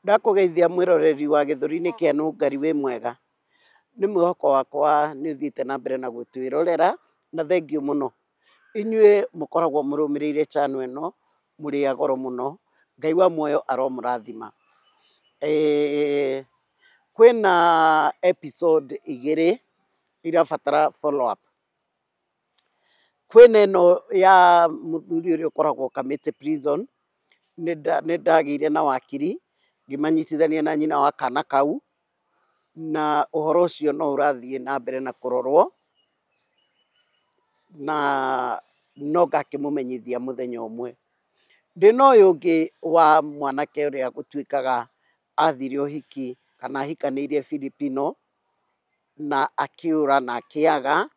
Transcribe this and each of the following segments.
Ndakũgeithia mwĩroreri wa gĩthũri-inĩ kĩa Nũngari wĩ mwega. Nĩ mwĩhoko wakwa nĩ ũthiĩte na mbere na gũtwĩrorera na thengiũ mũno. Inyuĩ mũkoragwo mũrũmĩrĩire channel ĩno mũrĩ a goro mũno. Ngai wa muoyo aromũrathima. Kwĩna episode igĩrĩ irabatara follow up. Kwĩna ĩno ya mũthuri ũrĩa ũkoragwo Kamiti prison, nĩ ndagĩire na wakiri ngĩmanyitithania na nyina wa kana kau, na ũhoro ũcio no ũrathiĩ na mbere na kũrorwo, na no ngakĩmũmenyithia mũthenya ũmwe. Ndĩna ũyũ ũngĩ wa mwanake ũrĩa gũtuĩkaga athire ũhiki kana ahikanĩirie Filipino na akĩũra na akĩaga,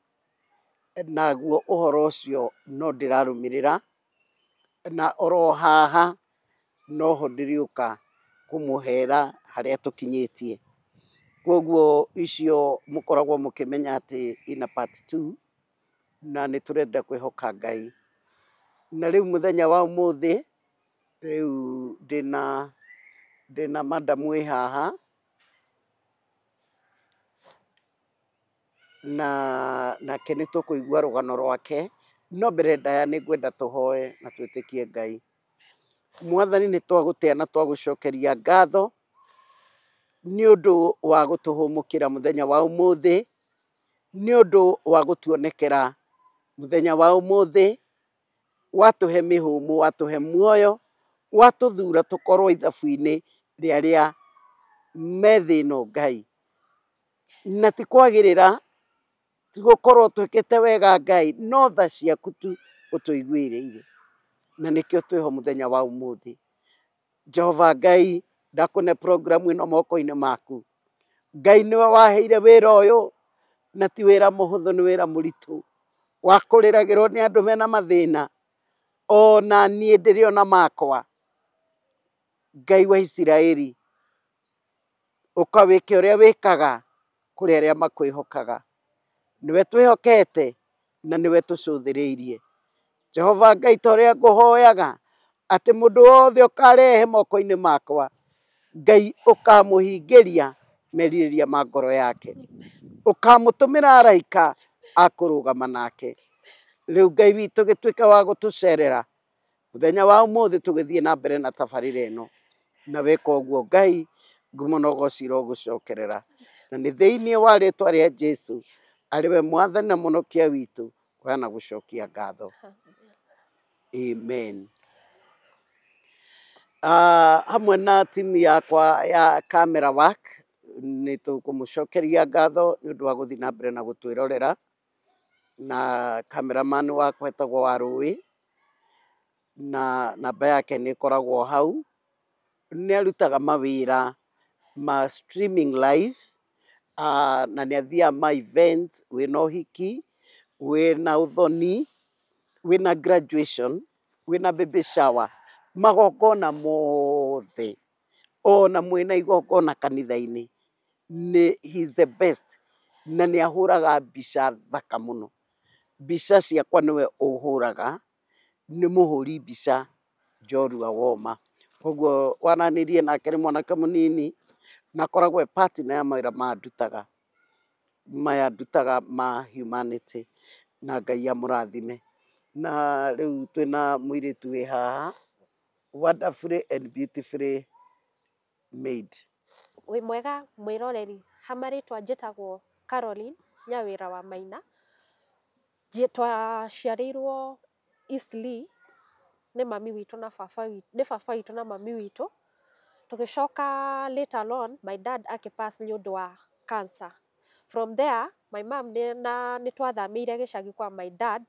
naguo ũhoro ũcio no ndĩrarũmĩrĩra, na oro haha noho ndĩrĩũka kũmũhera harĩa tũkinyĩtie. Koguo icio mũkoragwo mũkĩmenya atĩ ina part 2, na nĩ tũrenda kwĩhoka Ngai. Na rĩu mũthenya wa ũmũthĩ, rĩu ndĩna madam wĩ haha, na nake nĩ tũkũigua rũgano rwake, no mbere ndaya nĩ ngwenda tũhoe na twĩtĩkie Ngai. Mwathani, nĩ twagũtĩa na twagũcokeria ngatho nĩ ũndũ wa gũtũhũmũkĩra mũthenya wa ũmũthĩ, nĩ ũndũ wa gũtuonekera mũthenya wa ũmũthĩ, watũhe mĩhũmũ, watũhe muoyo, watũthura tũkorwo ithabu-inĩ rĩa arĩa me thĩ ĩno Ngai. Na ti kwagĩrĩra, ti gũkorwo twĩkĩte wega Ngai, no tha ciaku tu ũtũiguĩrĩire, na nĩkĩo twĩho mũthenya wa ũmũthĩ. Jehova Ngai, ndakũne programu ĩno moko-inĩ maku. Ngai nĩwe waheire wĩra ũyũ, na ti wĩra mũhũthũ, nĩ wĩra mũritũ wa kũrĩragĩrwo nĩ andũ mena mathĩna. Ona niĩ ndĩrĩ ona makwa. Ngai wa Isiraeli, ũka wĩke ũrĩa wĩkaga kũrĩ arĩa makwĩhokaga. Nĩwe twĩhokete na nĩwe tũcũthĩrĩirie. Jehova Ngai, ta ũrĩa ngũhoyaga atĩ mũndũ wothe ũkarehe moko-inĩ makwa, Ngai ũkamũhingĩria merirĩria ma ngoro yake, ũkamũtũmĩra araika a kũrũgama nake. Rĩu Ngai witũ gĩtuĩke wa gũtũcerera mũthenya wa ũmũthĩ tũgĩthiĩ na mbere na tabarĩra ĩno, na weka ũguo Ngai, ngumo na ũgoci irogũcokerera, na nĩ thĩinĩ wa rĩtwa rĩa Jesu arĩ we mwathani na mũhonokia witũ, kũheana gũcokia ngatho. Amen. Hamwe na timu yakwa ya camera work, nĩ tũkũmũcokeria ngatho nĩ ũndũ wa gũthiĩ na mbere na gũtwĩrorera, na cameraman wakwa etagwo Warũĩ, na namba yake nĩ ĩkoragwo hau. Nĩ arutaga mawĩra ma streaming live, na nĩ athiaga ma events, wĩna ũhiki, wĩna ũthoni, wĩna graduation, wĩna baby shower, magongona mothe, ona mwĩna igongona kanitha-inĩ, nĩ he is the best, na nĩ ahũraga mbica thaka mũno. Mbica ciakwa nĩwe ũhũraga, nĩ mũhũri mbica njorua woma. Koguo waranĩrie nake nĩ mwanake mũnini, na akoragwo e partner ya mawĩra maya ndutaga, maya ndutaga ma humanity, na Ngai amũrathime. Na rĩu twĩna mũirĩtu wĩ haha, wonderfully and beautifully made. Wĩ mwega mwĩroreri, ha marĩtwa njĩtagwo Caroline Nyawĩra wa Maina. Twaciarĩirwo Eastleigh nĩ mami witũ na baba witũ, nĩ baba witũ na mami witũ. Tũgĩcoka later on my dad akĩpass nĩ ũndũ wa cancer. From there my mom na nĩ twathamĩire gĩcagi kwa my dad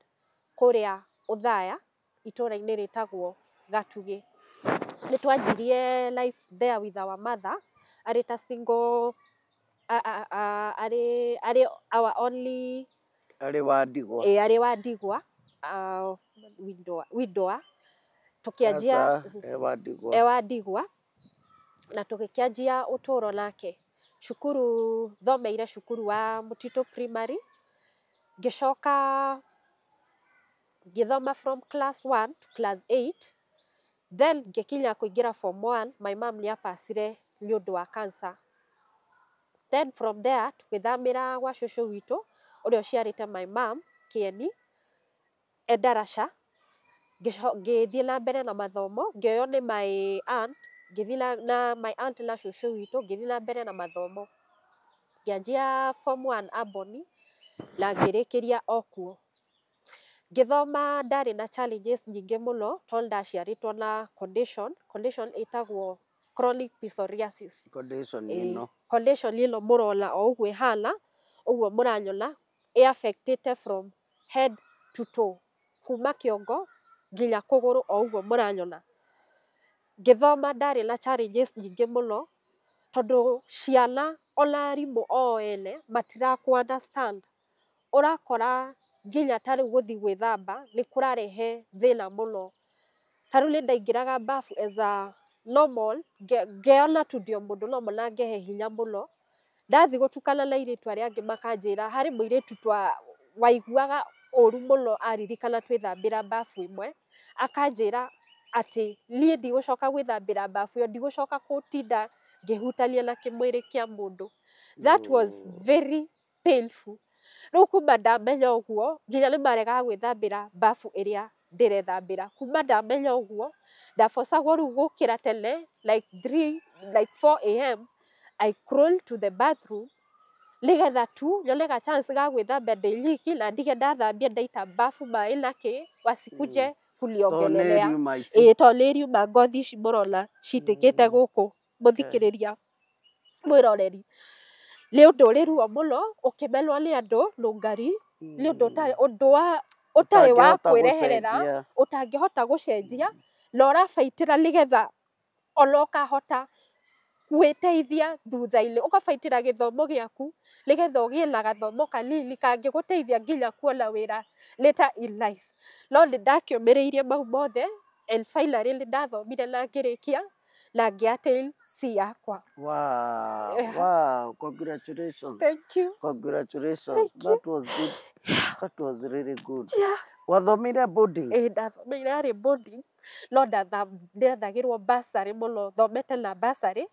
kũrĩa Othaya itũũra-inĩ rĩtagwo Gatugĩ. Nĩ twanjirie life there with our mother arĩ ta single, arĩ our only Arĩ wa ndigwa. Ĩ, arĩ wa ndigwa, widower. Tũkĩanjia Aca, e wa ndigwa. E wa ndigwa, na tũgĩkĩanjia ũtũũro nake. Cukuru thomeire cukuru wa Mũtitũ Primary, ngĩcoka ngĩthoma from class 1 to class 8. Then ngĩkinya kũingĩra form 1, my mom nĩ apacire nĩ ũndũ wa cancer. Then from there tũgĩthamĩra gwa cũcũ witũ ũrĩa ũciarĩte my mom Kĩeni, Endarasha. Ngĩthiĩ na mbere na mathomo, ngĩoywo nĩ my aunt, ngĩthiĩ na my aunt na cũcũ witũ, ngĩthiĩ na mbere na mathomo. Ngĩanjia form 1 Amboni na ngĩrĩkĩria o kuo. Ngĩthoma ndarĩ na challenges nyingĩ mũno tondũ ndaciarĩtwo na condition ĩtagwo chronic psoriasis. Condition Ĩĩ, ĩno. Condition ĩno mũrona o ũguo ĩhana, ũguo mũranyona, ĩ affectĩte from head to toe, kuma kĩongo nginya kũgũrũ o ũguo mũranyona. Ngĩthoma ndarĩ na challenges nyingĩ mũno tondũ ciana ona arimũ o ene matirakũ understand. Ũrakora nginya ta rĩu gũthiĩ gwĩthamba nĩ kũrarehe thĩna mũno. Ta rĩu nĩ ndaingĩraga bafu as a normal, ngeyona tu ndĩ o mũndũ normal na ngehe hinya mũno. Ndathiĩ gũtukana na airĩtu arĩa angĩ makanjĩra harĩ mũirĩtu twa waiguaga ũru mũno aririkana twĩthambĩra bafu ĩmwe, akanjĩra atĩ niĩ ndigũcoka gwĩthambĩra bafu ĩyo, ndigũcoka gũtinda ngĩhutania na kĩmwĩrĩ kĩa mũndũ. That was very painful. Rĩu kuma ndamenya ũguo, nginya nĩ maregaga gwĩthambĩra bafu ĩrĩa ndĩrethambĩra. Kuma ndamenya ũguo, ndabocagwo rĩu gũkĩra tene like 3, like 4 a.m., I crawl to the bathroom nĩgetha tu nyone ga chance ga gwĩthamba ndĩ nyiki na ndige ndathambia ndaita bafu maĩ na kĩ wasikuje Tondũ nĩ kuniongelelea. riuma ici. Ĩĩ tondũ nĩ riuma ngothi ici mũrona citĩkĩte gũkũ mũthikĩrĩria mwĩroreri. Nĩ ũndũ ũrĩ ruo mũno ũkĩmenwo nĩ andũ nũngari, nĩ ũndũ ũndũ wa ũtarĩ wa Ũtangĩhota kwĩreherera, gũcenjia. Ũtangĩhota gũcenjia na ũrabaitĩra nĩgetha ona ũkahota gwĩteithia thutha-inĩ, ũgabaitĩra gĩthomo gĩaku nĩgetha ũgĩe na gathomo kanini kangĩgũteithia nginya kuona wĩra later in life. No nĩ ndakĩũmĩrĩirie mau mothe and finally nĩ ndathomire na ngĩrĩkia na ngĩ attain C yakwa. Wow, Yeah. wow, congratulations. Thank you. Congratulations. Thank you. That was good. That was really good. Yeah. Wathomire boarding? Ĩĩ, ndathomeire yarĩ boarding no ndethagĩrwo bursary mũno, thomete na bursary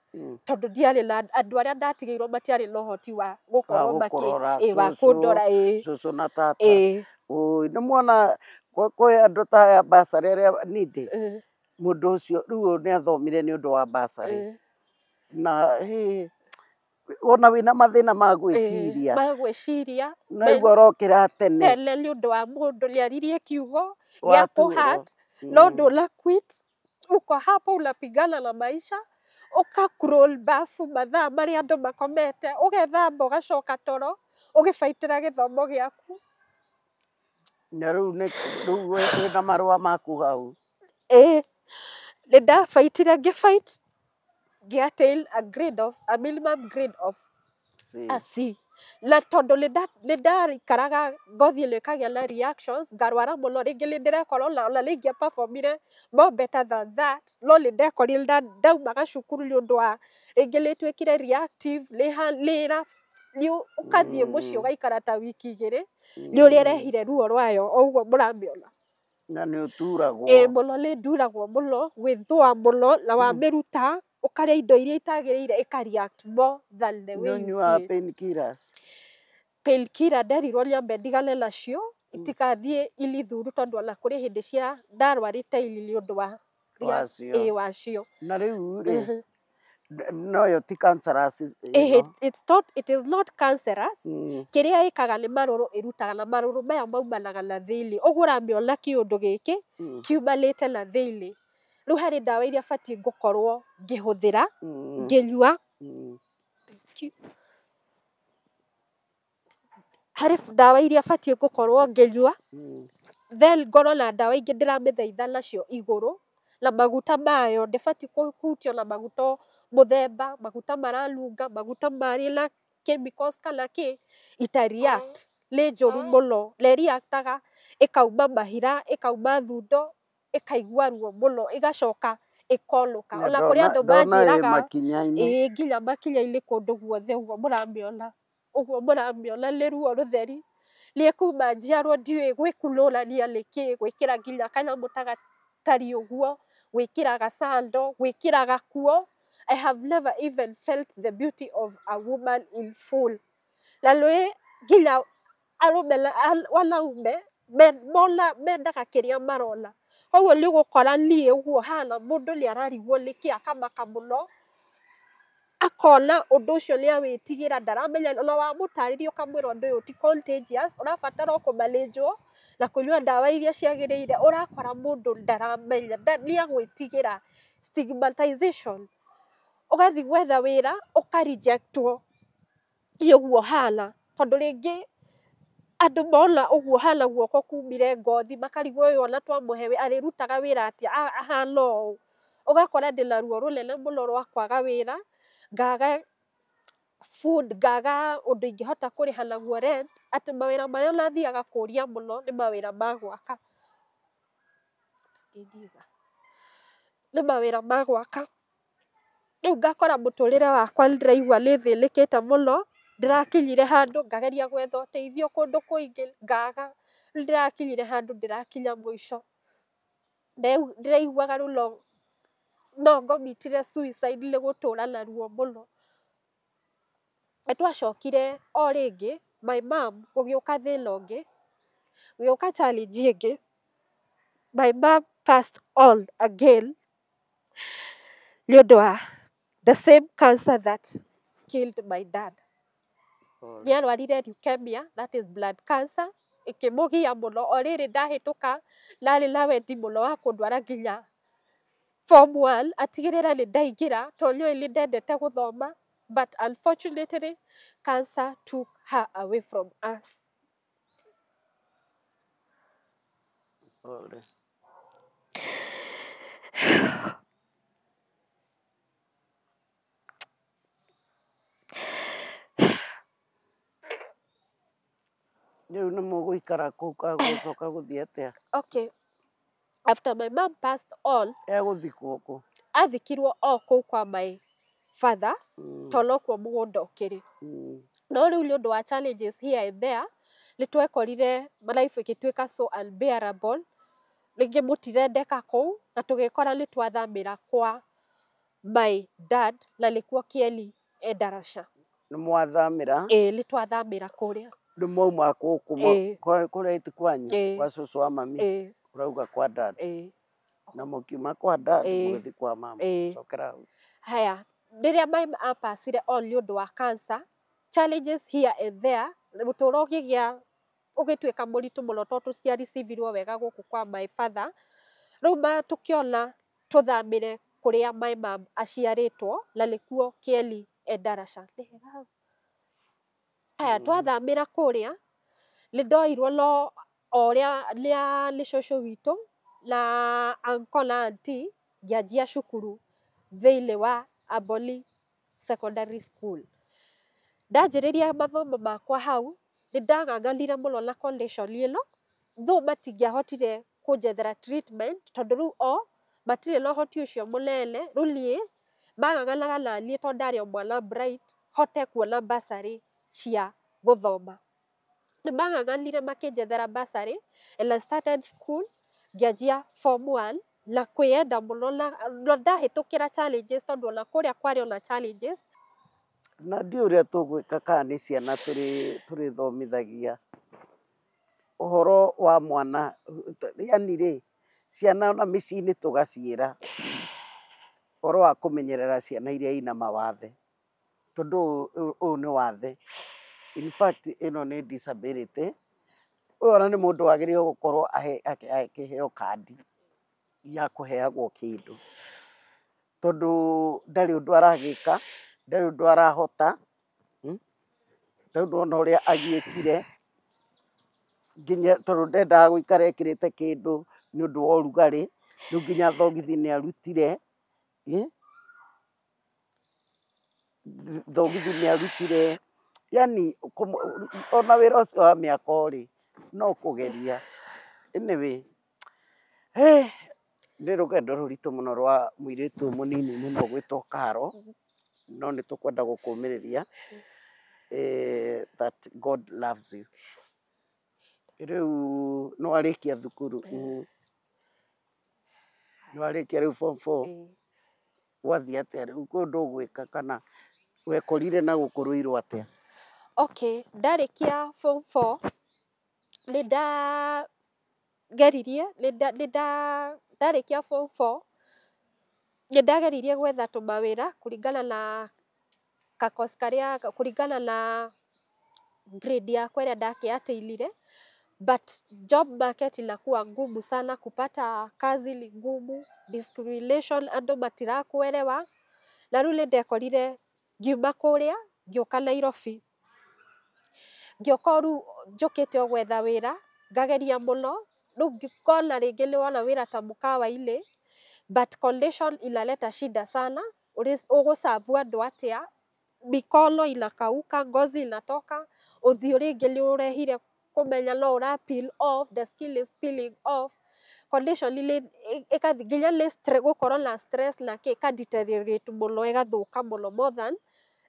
tondũ ndiarĩ na andũ arĩa ndatigĩirwo matiarĩ na ũhoti wa gũkorwo Wa makĩ gũkũrora ĩĩ, wa cũcũ, kũndora, ĩĩ. Cũcũ na tata. Ĩĩ. Ũĩ, nĩ muona kwĩ andũ ta aya bursary arĩa nindĩ mũndũ ũcio rĩu ũyũ nĩ athomire nĩ ũndũ wa bursary na hĩ ona wĩna mathĩna ma gwĩciria ma gwĩciria na igua ũrokĩra tene tene nĩ ũndũ wa mũndũ nĩ aririe kiugo gĩa Watuĩrwo. Kũhurt no ndũna quit, uko hapo unapigana na maisha, ũka crawl bafu mathaa marĩa andũ makomete, ũgethamba, ũgacoka toro ũgĩbaitĩra gĩthomo gĩaku. Na rĩu nĩ rĩu wĩna marũa maku hau? Ĩĩ, nĩ ndabaitire, ngĩfight, ngĩ attain a grade of a minimum grade of C. a C. Na tondũ nĩ ndaikaraga ngothi ĩno ĩkagĩa na reactions, ngarwara mũno rĩngĩ nĩ ndĩrekora ona nĩ ingĩa performire more better than that, no nĩ ndekorire ndaumaga cukuru nĩ ũndũ wa rĩngĩ nĩ ĩtuĩkire reactive, nĩ ũkathiĩ mũciĩ ũgaikara ta wiki 2 nĩ ũrĩa ĩrehire ruo rwayo o ũguo mũramĩona. Na nĩ ũturagwo? Ĩĩ mũno, nĩ nduragwo mũno, gwĩthũa mũno na wamĩruta ũkarĩa indo iria itagĩrĩire ĩka react more than the Nĩ way you ũnyuaga see it. painkillers? Painkiller nderirwo nyambe ndigane nacio itikathiĩ inithuru tondũ ona kũrĩ hĩndĩ cia ndarwarĩte ini nĩ ũndũ wa Wacio. Ĩĩ, wacio. Na rĩu rĩ noyo ti cancerous Ĩhĩ, ĩno? It is not cancerous. Kĩrĩa ĩkaga nĩ marũrũ ĩrutaga na marũrũ maya maumanaga na thĩinĩ ũguo ũramĩona kĩũndũ gĩkĩ kiumanĩte na thĩinĩ. Rĩu harĩ ndawa iria batiĩ gũkorwo ngĩhũthĩra ngĩnyua. Harĩ ndawa iria batiĩ gũkorwo ngĩnyua, then ngorwo na ndawa ingĩ ndĩramĩthaitha nacio igũrũ na maguta mayo ndĩbatiĩ kũhutio na maguta o mũthemba, maguta maranunga, maguta marĩ na chemicals kana kĩ ita react nĩ njũru mũno na ĩreactaga ĩkauma mahira, ĩkauma thundo, ĩkaigua ruo mũno, ĩgacoka ĩkonũka. Na Ona kũrĩ andũ ndona ĩ manjĩraga makinya-inĩ. Ĩĩ, nginya makinya-inĩ kũndũ guothe ũguo mũramĩona, ũguo mũramĩona nĩ ruo rũtheri. Nĩ kuma njiarwo ndiũĩ gwĩkunũrania nĩkĩ, gwĩkĩra nginya kanyamũ ta gatariĩ ũguo. Gwĩkĩra gacando, gwĩkĩra gakuo. I have never even felt the beauty of a woman in full. Na nĩ nginya arũme na wanaume mona mendaga kĩrĩa marona. Koguo nĩ ũgũkora niĩ ũguo hana mũndũ nĩ ararigwo nĩkĩ akamaka mũno, akona ũndũ ũcio nĩ awĩtigĩra, ndaramenya ona wamũtarĩria ũkamwĩra ũndũ ũyũ ti contagious, ũrabatara o kũmanĩnjwo na kũnyua ndawa iria ciagĩrĩire, ũrakora mũndũ ndaramenya, nĩ agwĩtigĩra stigmatization. Ũgathiĩ gwetha wĩra ũkarejectwo nĩ ũguo hana, tondũ rĩngĩ andũ mona ũguo hana guoko kumire ngothi makarigwo ũyũ ona twamũhe arĩrutaga wĩra atĩa ahana ũũ. Ũgakora ndĩna ruo rũnene mũno rwa kwaga wĩra, ngaga food, ngaga ũndũ ingĩhota kũrĩha naguo rent, atĩ mawĩra marĩa ona thiaga kũria mũno nĩ mawĩra ma gwaka. Ingiuga nĩ mawĩra ma gwaka. Rĩu ngakora mũtũrĩre wakwa nĩ ndĩraigua nĩ thĩnĩkĩte mũno, ndĩrakinyire handũ ngageria gwetha ũteithio kũndũ kũingĩ ngaga, rĩu ndĩrakinyire handũ ndĩrakinya mũico. Ndĩraiguaga rĩu no ngommitire suicide nĩ gũtũra na ruo mũno. Nĩ twacokire o rĩngĩ my mom gũgĩũka thĩna ũngĩ, gũgĩũka challenge ĩngĩ. My mom passed on again nĩ ũndũ wa the same cancer that killed my dad. Nĩ arwarire leukemia, that is blood cancer, ĩkĩmũgia mũno. O rĩrĩ ndahĩtũka, ndarĩ na wendi mũno wa kũndwara nginya form one, atigĩrĩre nĩ ndaingĩra, tondũ nĩoĩ nĩ ndendete gũthoma, but unfortunately cancer took her away from us. Pole. Rĩu nĩ mũgũikara kũu kana gũcoka gũthiĩ atĩa? Okay, after my mom passed on, Egũthikwo kũ? Athikirwo o kũu kwa my father, tondũ nokuo mũgũnda ũkĩrĩ. No rĩu nĩ ũndũ wa challenges here and there, nĩ twekorire life ĩgĩtuĩka so unbearable, rĩngĩ mũtirendeka kũu, na tũgĩkora nĩ twathamĩra kwa my dad, na nĩkuo Kieni Endarasha. Nĩ mwathamĩra? Ĩĩ, nĩ twathamĩra kũrĩa. Nĩ mwauma gũkũ Ĩĩ. kũrĩa ti kwanyu? Ĩĩ. Kwa cũcũ wa mami? Ĩĩ. Ũrauga kwa dad? Ĩĩ. Na mũkiuma kwa dad Ĩĩ. mũgĩthiĩ kwa mama? Ĩĩ. Cokera hau. Haya, rĩrĩa my mom apasire on nĩ ũndũ wa cancer, challenges here and there, mũtũro ũkĩgĩa ũgĩtuĩka mũritũ mũno tondũ tũtiarecivirwo wega gũkũ kwa my father. Rĩu ma tũkĩona tũthamĩre kũrĩa my mom aciarĩtwo, na nĩkuo Kieni Endarasha. Nĩ hega hau? Haya, twathamĩra kũrĩa, nĩ ndoirwo no o ũrĩa nĩ cũcũ witũ na uncle na auntie, ngĩanjia cukuru thĩinĩ wa Amboni Secondary School. Ndanjĩrĩria mathomo makwa hau, nĩ ndang'ang'anire mũno na condition ĩno, though matingĩahotire kũnjethera treatment, tondũ rĩu o matirĩ na ũhoti ũcio mũnene, rĩu niĩ mang'ang'anaga na niĩ tondũ ndarĩ o mwana bright, hote kuona bursary cia gũthoma. Nĩ mang'ang'anire makĩnjethera bursary and I started school, ngĩanjia form one na kwĩyenda mũno na ndahĩtũkĩra challenges, tondũ ona kũrĩa kwarĩ ona challenges. Na ndiũĩ ũrĩa tũgwĩka kana nĩ ciana tũrĩthomithagia ũhoro wa mwana, yani rĩ, ciana ona mĩciĩ-inĩ tũgaciĩra ũhoro wa kũmenyerera ciana iria ina mawathe, tondũ ũyũ nĩ wathe. In fact ĩno nĩ disability. Ũyũ ona nĩ mũndũ wagĩrĩirwo gũkorwo akĩheo kandi ya kũheagwo kĩndũ, tondũ ndarĩ ũndũ aragĩka, ndarĩ ũndũ arahota, rĩu ndona ũrĩa agiĩkire, nginya tondũ ndendaga gũikara ekĩrĩte kĩndũ nĩ ũndũ wa ũrugarĩ, rĩu nginya thogithi nĩ arutire, thogithi nĩ arutire, yani ona wĩra ũcio wa mĩako rĩ, no kũgeria. Anyway, nĩ rũgendo rũritũ mũno rwa mũirĩtu ũyũ mũnini mũno gwĩtwo Caro, no nĩ tũkwenda gũkũmĩrĩria that God loves you. Rĩu nĩ warĩkia thukuru? Nĩ warĩkia rĩu form 4? Ĩĩ. Wathiĩ atĩa rĩu kwĩ ũndũ ũgwĩka kana wekorire na gũkũrũirwo atĩa? Okay, ndarĩkia form 4 nĩ ndageririe nĩ ndarĩkia form 4 nĩ ndageririe gwetha tũmawĩra kũringana na kakosi karĩa, kũringana na grade yakwa ĩrĩa ndakĩatĩinire, but job market inakuwa ngumu sana, kupata kazi ni ngumu, discrimination, andũ matirakuelewa. Na rĩu nĩ ndekorire ngiuma kũrĩa ngĩũka Nairobi, ngĩũka o rĩu njũkĩte o gwetha wĩra, ngageria mũno rĩu ngona rĩngĩ nĩ wona wĩra ta mũkawa-inĩ, but condition inaleta shida sana. Ũgũcabu andũ atĩa, mikono inakauka, ngozi inatoka, ũthiũ rĩngĩ nĩ ũrehire kũmenya no ũra peel off, the skin is peeling off, condition nĩ ĩgathiĩ nginya nĩ gũkorwo na stress na kĩ, ĩka deteriorate mũno, ĩgathũka mũno more than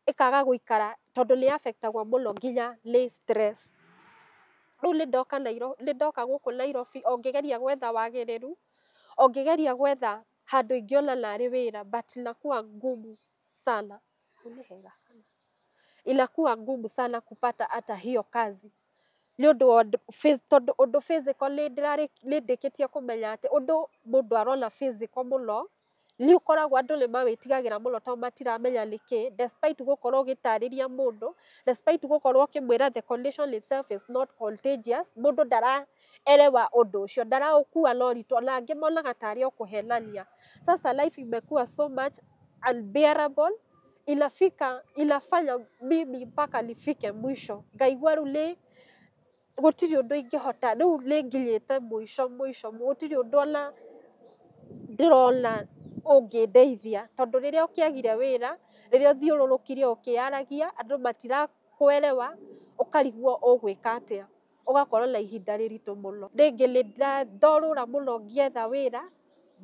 ĩkaga gũikara tondũ nĩ affectagwo mũno nginya nĩ stress. Rĩu nĩ ndoka Nairobi, nĩ ndoka gũkũ Nairobi o ngĩgeria gwetha wagĩrĩru, o ngĩgeria gwetha handũ ingĩona narĩ wĩra, but inakuwa ngumu sana. Nĩ hega kana? Inakuwa ngumu sana kupata hata hiyo kazi nĩ ũndũ wa tondũ ũndũ physical nĩ ndĩkĩtie kũmenya atĩ ũndũ mũndũ arona physical mũno nĩ ũkoragwo andũ nĩ mawĩtigagĩra mũno tondũ matiramenya nĩkĩ, despite gũkorwo ũgĩtarĩria mũndũ, despite gũkorwo ũkĩmwĩra the condition itself is not contagious, mũndũ ndaraelewa ũndũ ũcio, ndaraũkua na ũritũ, ona angĩ monaga tarĩ o kũhenania. Sasa life imekuwa so much unbearable, inafika inafanya mimi mpaka nifike mwisho, ngaigua rĩu nĩ gũtirĩ ũndũ ingĩhota, rĩu nĩ nginyĩte mũico mũico, gũtirĩ ũndũ ona ndĩrona ũngĩndeithia, tondũ rĩrĩa ũkĩagire wĩra, rĩrĩa ũthiũrũrũkire ũkĩaragia, andũ matirakuelewa, ũkarigwo ũgwĩka atĩa, ũgakorwo na ihinda rĩritũ mũno. Rĩngĩ nĩ ndorũra mũno ngĩetha wĩra,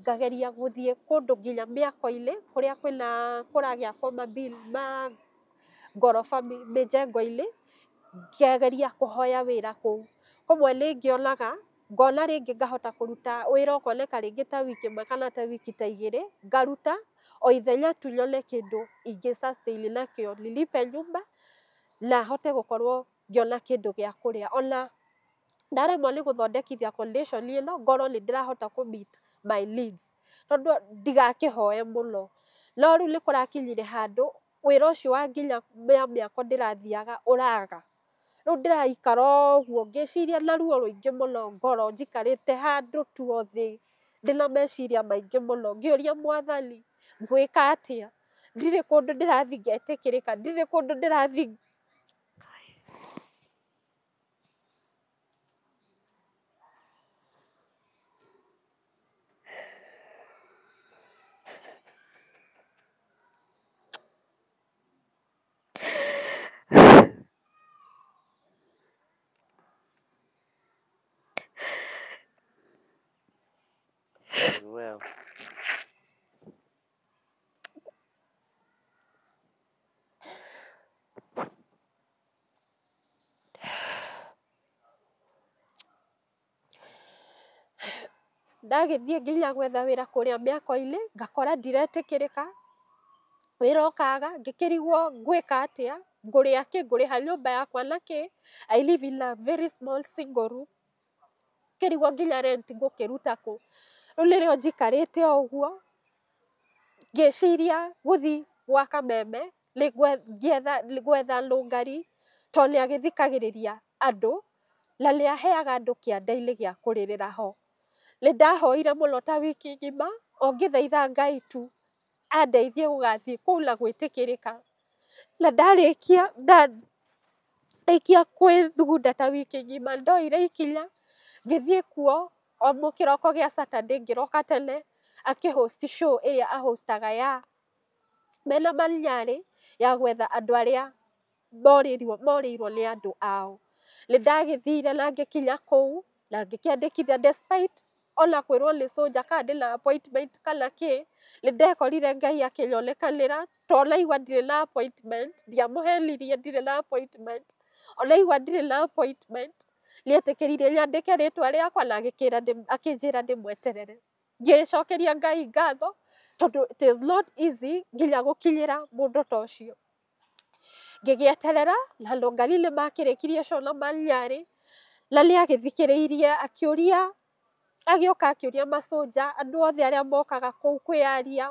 ngageria gũthiĩ kũndũ nginya mĩako-inĩ kũrĩa kwĩna kũragĩakwo ma ngoroba mĩjengo-inĩ, ngĩgeria kũhoya wĩra kũu. Kũmwe nĩ ngĩonaga, ngona rĩngĩ ngahota kũruta wĩra ũkoneka rĩngĩ ta wiki ĩmwe kana ta wiki ta igĩrĩ, ngaruta o ithenya tu nyone kĩndũ ingĩ sustain nakĩo, nilipe nyumba na hote gũkorwo ngĩona kĩndũ gĩa kũrĩa. Ona ndaremwo nĩ gũthondekithia condition ĩno, ngorwo nĩ ndĩrahota kũ meet my needs, tondũ ndigakĩhoe mũno. No rĩu nĩ kũrakinyire handũ wĩra ũcio wa nginya mĩako ndĩrathiaga ũraga. Rĩu ndĩraikara ũguo ngĩciria na ruo rũingĩ mũno ngoro, njikarĩte handũ tu o thĩ ndĩna meciria maingĩ mũno, ngĩũria Mwathani ngwĩka atĩa, ndirĩ kũndũ ndĩrathiĩ ngetĩkĩrĩka, ndirĩ kũndũ ndĩrathiĩ. Well. Ndagĩthiĩ nginya gwetha wĩra kũrĩa mĩako-inĩ, ngakora ndiretĩkĩrĩka, wĩra ũkaga, ngĩkĩrigwo ngwĩka atĩa, ngũrĩa kĩ, ngũrĩha nyũmba yakwa na kĩ, I live in a very small single room, ngĩrigwo nginya rent ngũkĩruta kũ. Rĩu nĩrĩo njikarĩte o ũguo, ngĩciria gũthiĩ gwa Kameme, gwetha nũngari, tondũ nĩ agĩthikagĩrĩria andũ, na nĩ aheaga andũ kĩanda-inĩ gĩa kũrĩrĩra ho. Nĩ ndahoire mũno ta wiki ng'ima, o ngĩthaitha Ngai tu andeithie gũgathiĩ kũu na gwĩtĩkĩrĩka. Na ndarĩkia kwĩthugunda ta wiki ng'ima, ndoire ikinya ngĩthiĩ kuo o kĩroko gĩa Saturday ngĩroka tene, akĩ host show ĩrĩa ahostaga ya mena Manyarĩ ya gwetha andũ arĩa morĩirwo nĩ andũ ao. Nĩ ndagĩthire na ngĩkinya kũu na ngĩkĩandĩkithia despite ona kwĩrwo nĩ soldier kana ndĩna appointment kana kĩ, nĩ ndekorire Ngai akĩnyonekanĩra, tondũ naigua ndirĩ na appointment, ndiamũhenirie ndirĩ na appointment, onaigua ndirĩ na appointment, nĩ etĩkĩrire nyandĩke rĩtwa rĩakwa na akĩnjĩra ndĩmweterere. Ngĩcokeria Ngai ngatho tondũ it is not easy nginya gũkinyĩra mũndũ ta ũcio. Ngĩgĩeterera na Lũngali nĩ makĩrĩkirie show na Manyarĩ na nĩ agĩthikĩrĩirie akĩũria, agĩũka akĩũria maconja andũ othe arĩa mokaga kũu kwĩyaria,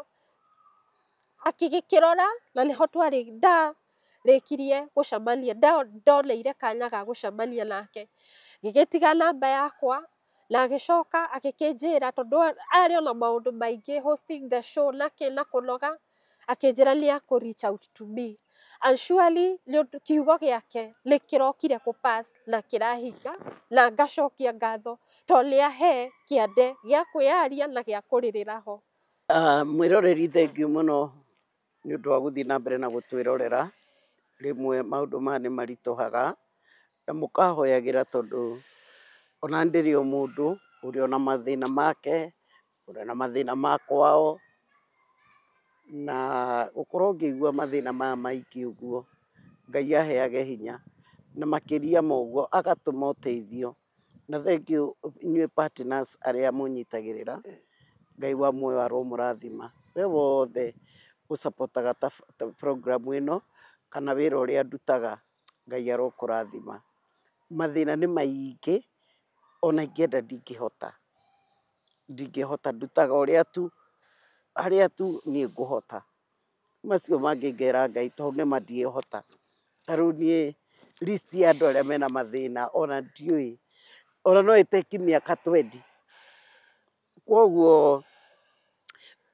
akĩgĩkĩrora na nĩho twarĩ ndarĩkirie gũcemania, ndoneire kanya ga gũcemania nake. Ngĩgĩtiga namba yakwa na agĩcoka agĩkĩnjĩra tondũ arĩ ona maũndũ maingĩ hosting the show na kĩ na kũnoga, akĩnjĩra nĩ akũ reach out to me. And surely nĩ ũndũ kiugo gĩake nĩ kĩrokire kũ pass na kĩrahinga na ngacokia ngatho tondũ nĩ ahe kĩande gĩa kwĩyaria na gĩa kũrĩrĩra ho. Mwĩroreri thengiũ mũno nĩ ũndũ wa gũthiĩ na mbere na gũtwĩrorera. Rĩmwe maũndũ maya nĩ maritũhaga na mũkahoyagĩra tondũ ona ndĩrĩ o mũndũ ũrĩ ona mathĩna make, ũrĩ na mathĩna ma kwao, na gũkorwo ngĩigua mathĩna maya maingĩ ũguo, Ngai aheage hinya na makĩria ma ũguo agatũma ũteithio. Na thengiũ inyuĩ partners arĩa mũnyitagĩrĩra, Ngai wa muoyo aromũrathima. We wothe ũcapotaga ta program ĩno kana wĩra ũrĩa ndutaga, Ngai arokũrathima. Mathĩna nĩ maingĩ ona ingĩenda ndingĩhota, ndingĩhota, ndutaga ũrĩa tu harĩa tu niĩ ngũhota. Macio mangĩ ngera Ngai tondũ nĩma ndiĩhota. Ta rĩu niĩ list ya andũ arĩa mena mathĩna ona ndiũĩ, ona no ĩteki mĩaka 20. Koguo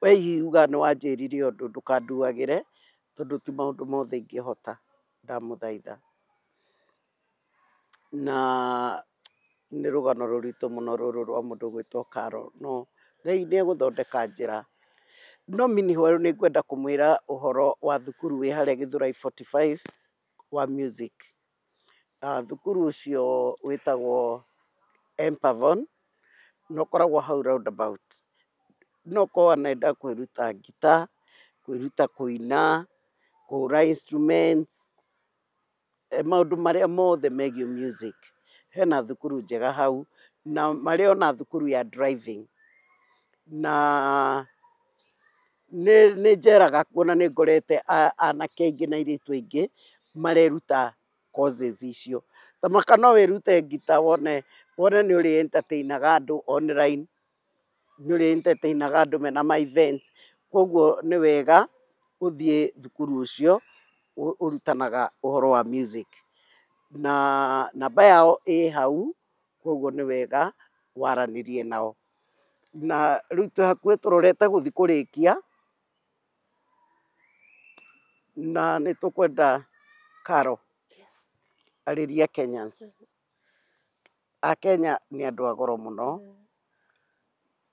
we hihi uga nĩ wanjĩrire ũndũ ndũkanduagĩre tondũ ti maũndũ mothe ingĩhota, ndamũthaitha. Na nĩ rũgano rũritũ mũno rũrũ rwa mũndũ ũgwĩtwo Carol, no Ngai nĩ egũthondeka njĩra. No meanwhile nĩ ngwenda kũmwĩra ũhoro wa thukuru wĩ harĩa Gĩthũrai 45 wa music. Thukuru ũcio wĩtagwo Empavon na ũkoragwo hau roundabout. No ũkorwo wanenda kwĩruta ngita, kwĩruta kũina, kũhũra instruments, maũndũ marĩa mothe megiĩ music. Hena thukuru njega hau na marĩ ona thukuru ya driving. Na nĩ njeraga kuona nĩ ngorete anake aingĩ na airĩtu aingĩ mareruta courses icio. Ta maka no wĩrute ngita wone wone nĩ ũrĩ entertainaga andũ online, nĩ ũrĩ entertainaga andũ mena ma events. Koguo nĩ wega ũthiĩ thukuru ũcio ũrutanaga ũhoro wa music. Na namba yao ĩ hau, koguo nĩ wega waranĩrie nao. Na rĩu twĩ hakuhĩ tũrorete gũthiĩ kũrĩkia, na nĩ tũkwenda Carol Yes. arĩria Kenyans. Akenya nĩ andũ a goro mũno,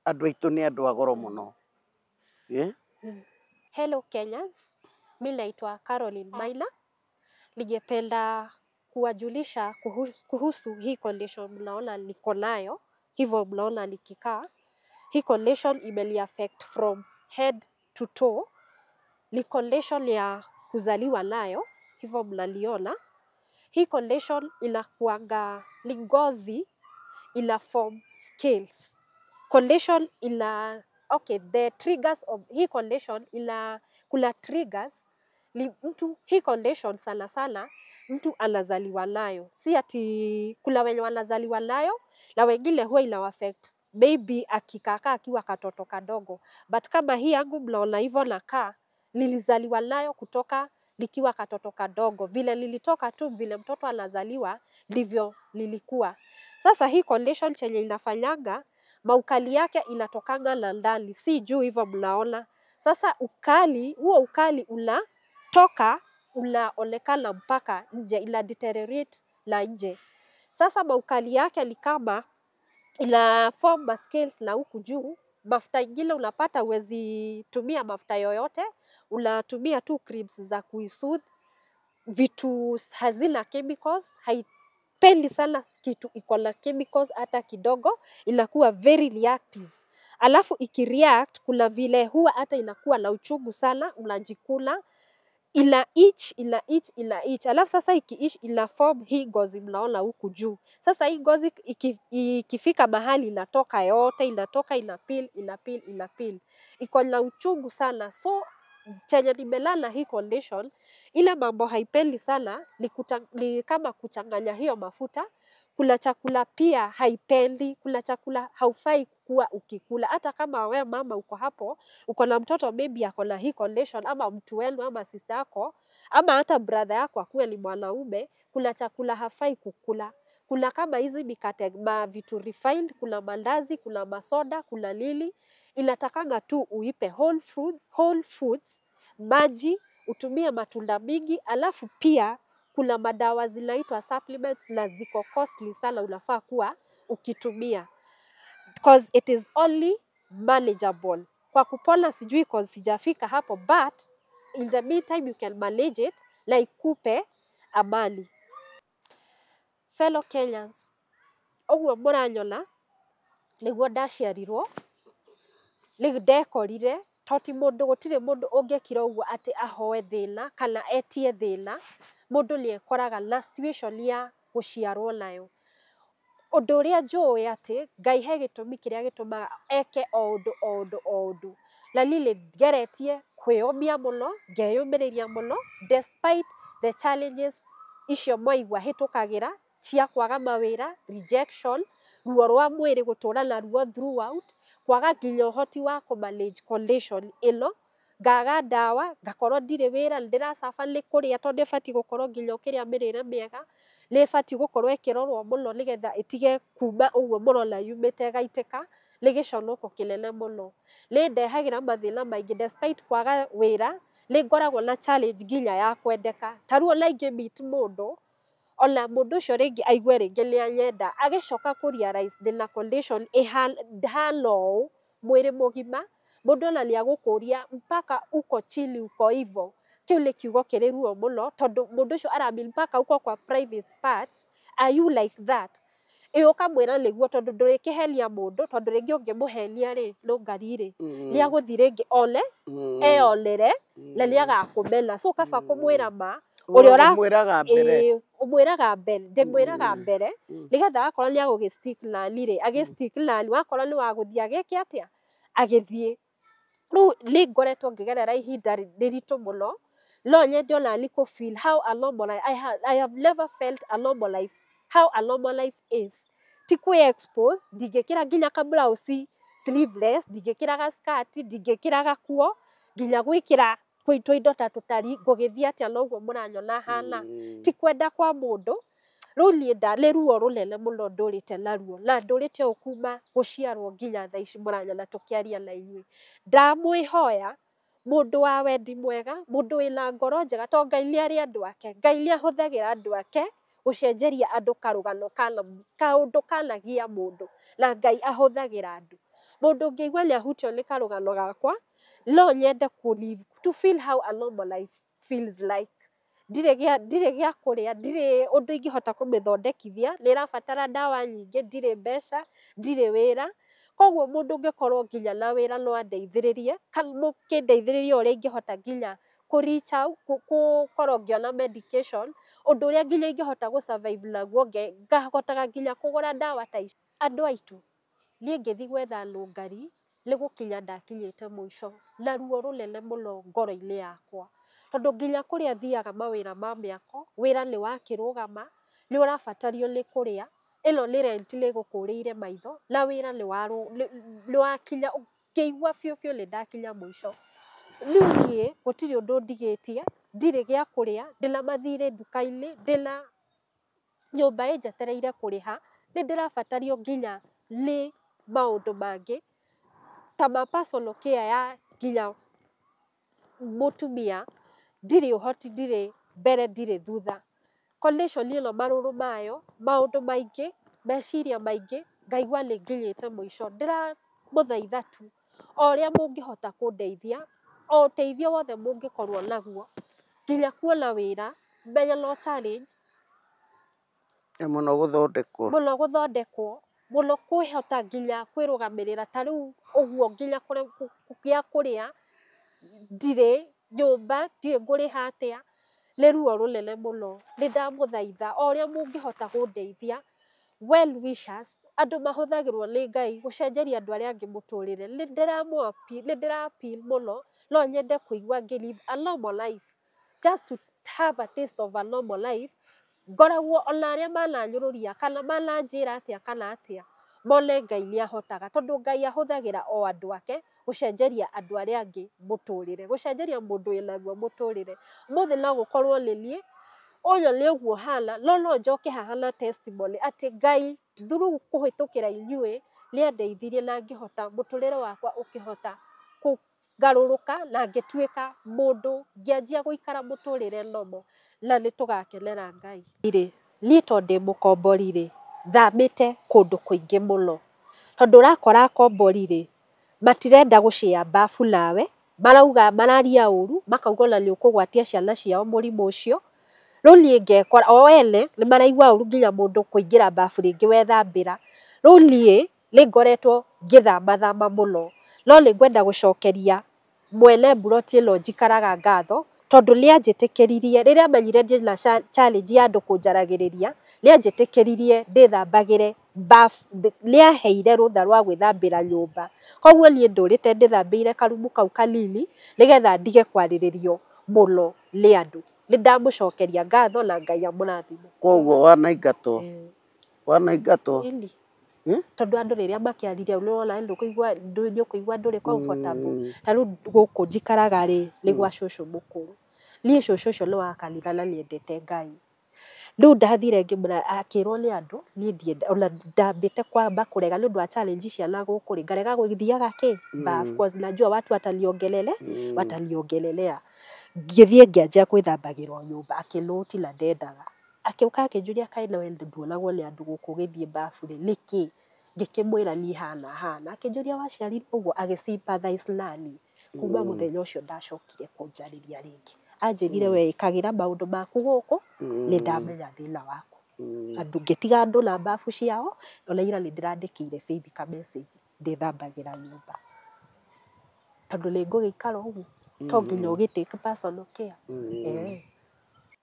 andũ aitũ nĩ andũ a goro mũno. Eh? Hello Kenyans, mi naitwa Caroline Maina. Ningependa kuwajulisha kuhusu hii condition mnaona niko nayo, hivyo mnaona nikikaa. Hii condition imeni affect from head to toe. Ni condition ya kuzaliwa nayo, hivyo mnaliona. Hii condition inakuanga ni ngozi ina form scales. Condition ina okay, the triggers of hii condition ina kuna triggers ni mtu hii condition sana sana mtu anazaliwa nayo, si ati kuna wenye wanazaliwa nayo na wengine huwa ina affect maybe akikakaa akiwa katoto kadogo, but kama hii yangu mnaona hivyo nakaa, nilizaliwa nayo kutoka nikiwa katoto kadogo. Vile nilitoka tu, vile mtoto anazaliwa ndivyo nilikuwa. Sasa hii condition chenye inafanyanga maukali yake inatokanga na ndani, si juu hivyo mnaona. Sasa ukali huo ukali unatoka unaonekana mpaka nje, ina deteriorate na nje. Sasa maukali yake ni kama ina form ma scales na huku juu. Mafuta ingine unapata huwezi tumia mafuta yoyote, unatumia tu creams za kuisoothe, vitu hazina chemicals, haipendi sana kitu iko na chemicals hata kidogo, inakuwa very reactive. Alafu ikireact, kuna vile huwa hata inakuwa na uchungu sana, unajikuna. Ina itch, ina itch, ina itch. Alafu sasa iki itch ina form hii ngozi mnaona huku juu. Sasa hii ngozi ikifika mahali inatoka yote, inatoka, ina peel, ina peel, ina peel. Iko na uchungu sana. So chenye nimelala hii condition, ile mambo haipendi sana ni kama kuchanganya hiyo mafuta. Kula chakula pia haipendi, kula chakula haufai kuwa ukikula. Hata kama we mama uko hapo, uko na mtoto maybe ako na hii condition, ama mtu wenu ama sister yako, ama hata brother yako akuwe ni mwanaume, kuna chakula hafai kukula. Kuna kama hizi mikate, ma vitu refined, kuna mandazi, kuna masoda, kuna lili. Inatakanga tu uipe whole foods, maji, utumie matunda mingi, alafu pia kuna madawa zinaitwa supplements na ziko costly sana, unafaa kuwa ukitumia because it is only manageable. Kwa kupona sijui cause sijafika hapo, but in the meantime you can manage it na ikupe amani. Fellow Kenyans, ũguo mũranyona nĩguo ndaciarirwo, nĩ ndekorire to ti mũndũ, gũtirĩ mũndũ ũngĩkira ũguo atĩ ahoe thĩna kana etie thĩna. Mũndũ nĩ ekoraga na situation ya gũciarwo nayo. Ũndũ ũrĩa njũĩ atĩ Ngai he gĩtũmi kĩrĩa gĩtũmaga eke o ũndũ o ũndũ o ũndũ, na niĩ nĩ ngeretie kwĩyũmia mũno, ngeyũmĩrĩria mũno despite the challenges icio mwaigua hĩtũkagĩra cia kwaga mawĩra, rejection, ruo rwa mwĩrĩ gũtũra na ruo throughout, kwaga nginya ũhoti wa kũ manage condition ĩno, ngaga ndawa, ngakorwo ndirĩ wĩra, nĩ ndĩracaba nĩ kũrĩa tondũ ĩbatiĩ gũkorwo nginya ũkĩrĩa mĩrĩre mĩega, nĩ ĩbatiĩ gũkorwo ĩkĩrorwo mũno nĩgetha ĩtige kuma ũguo mũrona yumĩte ĩgaitĩka, nĩ gĩconoko kĩnene mũno. Nĩ ndehagĩra mathĩna maingĩ despite kwaga wĩra, nĩ ngoragwo na challenge nginya ya kwendeka. Ta rĩu ona ingĩ meet mũndũ, ona mũndũ ũcio rĩngĩ aigue rĩngĩ nĩ anyenda, agĩcoka kũ realize ndĩna condition ndĩhana ũũ mwĩrĩ mũgima, mũndũ ona nĩ agũkũria mpaka uko chini uko hivo. Kĩu nĩ kiugo kĩrĩ ruo mũno tondũ mũndũ ũcio ara mean mpaka uko kwa private parts, are you like that? Ĩ ũkamwĩra nĩguo tondũ ndũrĩkĩhenia mũndũ, tondũ rĩngĩ ũngĩmũhenia rĩ, nũngari rĩ, nĩ agũthiĩ rĩngĩ one, eyonere na nĩ agakũmena. So kaba kũmwĩra ma ũrĩa ũra Ũmwĩraga mbere. Ĩĩ, ũmwĩraga mbere, ndĩmwĩraga mbere nĩgetha wakorwo nĩ agũgĩ stick nani rĩ, agĩ stick nani, wakorwo nĩ wagũthiĩ agĩke atĩa, agĩthiĩ. Rĩu nĩ ngoretwo ngĩgerera ihinda rĩritũ mũno, no nyende ona ni kũ feel how a normal life, I have never felt a normal life, how a normal life is. Ti kwĩ expose, ndingĩkĩra nginya ka blouse sleeveless, ndingĩkĩra ga skirt, ndingĩkĩra gakuo, nginya gwĩkĩra tũindo ta tũtari, ngũgĩthiĩ atĩa na ũguo mũranyona hana. Ti kwenda kwa mũndũ, rĩu niĩ nĩ ruo rũnene mũno ndũrĩte naruo, na ndũrĩte ũũ kuma gũciarwo nginya thaa ici mũranyona tũkĩaria na inyuĩ. Ndamwĩhoya mũndũ wa wendi mwega, mũndũ wĩna ngoro njega, tondũ Ngai nĩ arĩ andũ ake, Ngai nĩ ahũthagĩra andũ ake gũcenjeria andũ karũgano kana kaũndũ kanagia mũndũ, na Ngai ahũthagĩra andũ. Mũndũ ũngĩigua nĩ ahutio nĩ karũgano gakwa, no nyende kũ live, to feel how a normal life feels like. Ndirĩ gĩa kũrĩa, ndirĩ ũndũ ingĩhota kũmĩthondekithia, nĩ ĩrabatara ndawa nyingĩ, ndirĩ mbeca, ndirĩ wĩra. Koguo mũndũ ũngĩkorwo nginya na wĩra no andeithĩrĩrie, kana mũkĩndeithĩrĩrie ũrĩa ingĩhota nginya kũ reach out, gũkorwo ngĩona medication, ũndũ ũrĩa nginya ingĩhota gũ survive naguo, ngahotaga nginya kũgũra ndawa ta ici. Andũ aitũ, niĩ ngĩthiĩ gwetha nũngari, nĩ gũkinya ndakinyĩte mũico, na ruo rũnene mũno ngoro-inĩ yakwa. Tondũ nginya kũrĩa thiaga mawĩra ma mĩako, wĩra nĩ wakĩrũgama, nĩ ũrabatario nĩ kũrĩa, ĩno nĩ rent nĩ ĩgũkũrĩire maitho, na wĩra nĩ wakinya, ngĩigua biũ biũ nĩ ndakinya mũico. Rĩu niĩ gũtirĩ ũndũ ndigĩtie, ndirĩ gĩa kũrĩa, ndĩna mathirĩ nduka-inĩ, ndĩna nyũmba ĩnjetereire kũrĩha, nĩ ndĩrabatario nginya nĩ maũndũ mangĩ, ta ma personal care ya nginya mũtumia, ndirĩ ũhoti, ndirĩ mbere, ndirĩ thutha. Condition ĩno marũrũ mayo, maũndũ maingĩ, meciria maingĩ, ngaigua nĩ nginyĩte mũico. Ndĩramũthaitha tu, o ũrĩa mũngĩhota kũndeithia, o ũteithio wothe mũngĩkorwo naguo, nginya kuona wĩra, menya no challenge, Mũno gũthondekwo. Mũno gũthondekwo, mũno kwĩhota nginya kwĩrũgamĩrĩra, ta rĩu ũguo nginya gĩa kũrĩa ndirĩ, Nyũmba ndiũĩ ngũrĩha atĩa. Nĩ ruo rũnene mũno. Nĩ ndamũthaitha o ũrĩa mũngĩhota kũndeithia, well wishers, andũ mahũthagĩrwo nĩ Ngai gũcenjeria andũ arĩa angĩ mũtũrĩre. Nĩ ndĩra appeal mũno, no nyende kũigua ngĩ live a normal life, just to have a taste of a normal life. Ngoragwo ona arĩa mananyũrũria kana mananjĩra atĩa kana atĩa, mone Ngai nĩ ahotaga, tondũ Ngai ahũthagĩra o andũ ake gũcenjeria andũ arĩa angĩ mũtũrĩre, gũcenjeria mũndũ wĩna ruo mũtũrĩre. Ũmũthĩ no gũkorwo nĩ niĩ, ũyũ nĩ ũguo hana, no no njoke haha na testimony atĩ Ngai through kũhĩtũkĩra inyuĩ nĩ andeithirie na ngĩhota, mũtũrĩre wakwa ũkĩhota kũgarũrũka na ngĩtuĩka mũndũ, ngĩanjia gũikara mũtũrĩre normal, na nĩ tũgakenera Ngai. Niĩ tondũ ndĩ mũkombori rĩ, thamĩte kũndũ kũingĩ mũno, tondũ ũrakora akombori rĩ, matirenda gũcĩa bafu nawe, marauga mararia ũru, makauga ona nĩ ũkũgwatia ciana ciao mũrimũ ũcio. Rĩu niĩ ngekora o ene nĩ maraigua ũru nginya mũndũ kũingĩra bafu rĩngĩ wethambĩra. Rĩu niĩ nĩ ngoretwo ngĩthamathama mũno, no nĩ ngwenda gũcokeria mwene mburoti ĩno njikaraga ngatho, tondũ nĩ anjĩtĩkĩririe rĩrĩa amenyire ndĩna challenge ya andũ kũnjaragĩrĩria, nĩ anjĩtĩkĩririe ndĩthambagĩre bafu, nĩ aheire rũtha rwa gwĩthambĩra nyũmba. Koguo niĩ ndũrĩte ndĩthambĩire karumu kau kanini nĩgetha ndige kwarĩrĩrio mũno nĩ andũ. Nĩ ndamũcokeria ngatho na Ngai amũrathime. Koguo wanaingatwo, wanaingatwo. Ĩni. Tondũ andũ rĩrĩa makĩaririe nĩ wona nĩ ũkũigua ndũrĩ comfortable. Ta rĩu gũkũ njikaraga rĩ, nĩ gwa cũcũ mũkũrũ. Niĩ cũcũ ũcio nĩ wa kanitha na nĩ endete Ngai. Rĩu ndathire ngĩmwĩra, akĩrwo nĩ andũ, niĩ ndienda, ona ndambĩte kwamba kũrega nĩ ũndũ wa challenge cia na gũkũ rĩ, ngarega gũthiaga kĩ bafu, cause najua watu wataniongelelea. Ngĩthiĩ ngĩanjia gwĩthambagĩra o nyũmba, akĩnũti na ndendaga. Akĩũka akĩnjũria kaĩ nawe nduonagwo nĩ andũ gũkũ ũgĩthiĩ bafu rĩ, nĩkĩ? Ngĩkĩmwĩra niĩ hana hana. Akĩnjũria waciarirwo ũguo, agĩ sympathize naniĩ. Kuma mũthenya ũcio ndacokire kũnjarĩria rĩngĩ. Anjĩrire we ĩkagĩra maũndũ maku gũkũ, nĩ ndamenya thĩna waku. Andũ ngĩtiga andũ na bafu ciao, ona ira nĩ ndĩrandĩkĩire Faith ka message ndĩthambagĩra nyũmba. Tondũ nĩ ngũgĩikara ũguo, to nginya ũgĩ take personal care.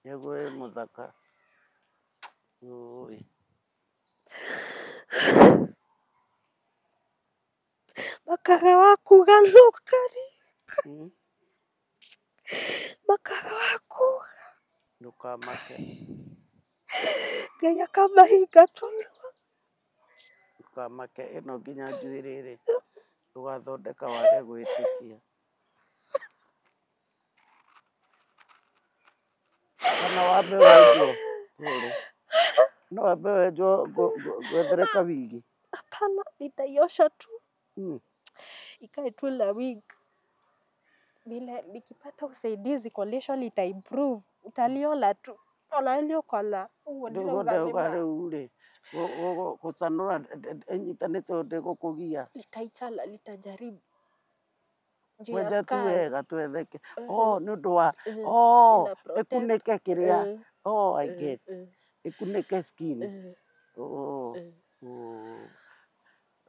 Nĩguo wĩ mũthaka. Ũĩ. Makaga wa kuga nũkari. Makaga wa kuga. Ndũkamake. Ngai akamahinga tũnua. Ndũkamake, ĩno nginya njuĩrĩ rĩ, ndũgathondeka wage gwĩtĩkia. Kana wambe wenjwo rũrĩ. No wambe wenjwo ngwethere kawigi. Hapana, nitaiosha tu. Ikae tu na wig. Vile nikipata usaidizi condition ita improve, utaliona tu. Ona nĩ ũkona ũguo Rĩu ndĩrauga ndauga nĩ ma. rĩu rĩ, gũcanũra ĩnyitanĩte ũndũ ndĩgũkũgia. Nitaichana, nitajaribu. Juu ya Kwenja tu scar. wega twetheke. Oh, nĩ ũndũ wa, oh, Ina protect. ĩkunĩke kĩrĩa. Oh, I get. Ĩkunĩke skin. Oh. Oh.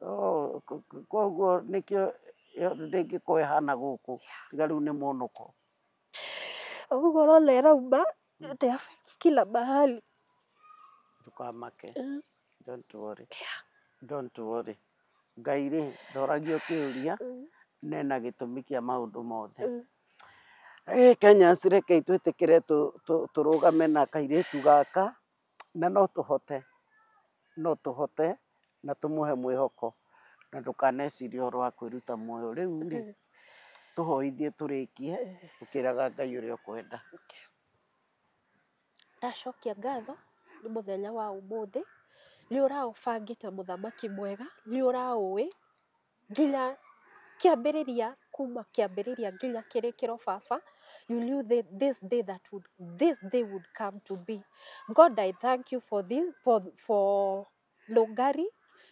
Oh, koguo nĩkĩo ndĩngĩkorwo ĩhana gũkũ, tiga rĩu nĩ mũnũko. Ũguo ũrona ĩrauma, it affects kila mahali. Ndũkamake. Don't worry. Don't worry. Ngai rĩ, ndoragio kĩũria, nena gĩtũmi kĩa maũndũ mothe. Kenyans rekei twĩtĩkĩre tũrũgame na kairĩtu gaka, na no tũhote, no tũhote, na tũmũhe mwĩhoko, na ndũkanecirie ũhoro wa kwĩruta muoyo. Rĩu rĩ, tũhoithie tũrĩkie, ũkĩraga Ngai ũrĩa ũkwenda. Ndacokia ngatho nĩ mũthenya wa ũmũthĩ, nĩ ũraũbangĩte mũthamaki mwega, nĩ ũraũĩ nginya kĩambĩrĩria, kuma kĩambĩrĩria nginya kĩrĩkĩro baba, you knew that this day that would, this day would come to be. God, I thank you for this, for Lũngari,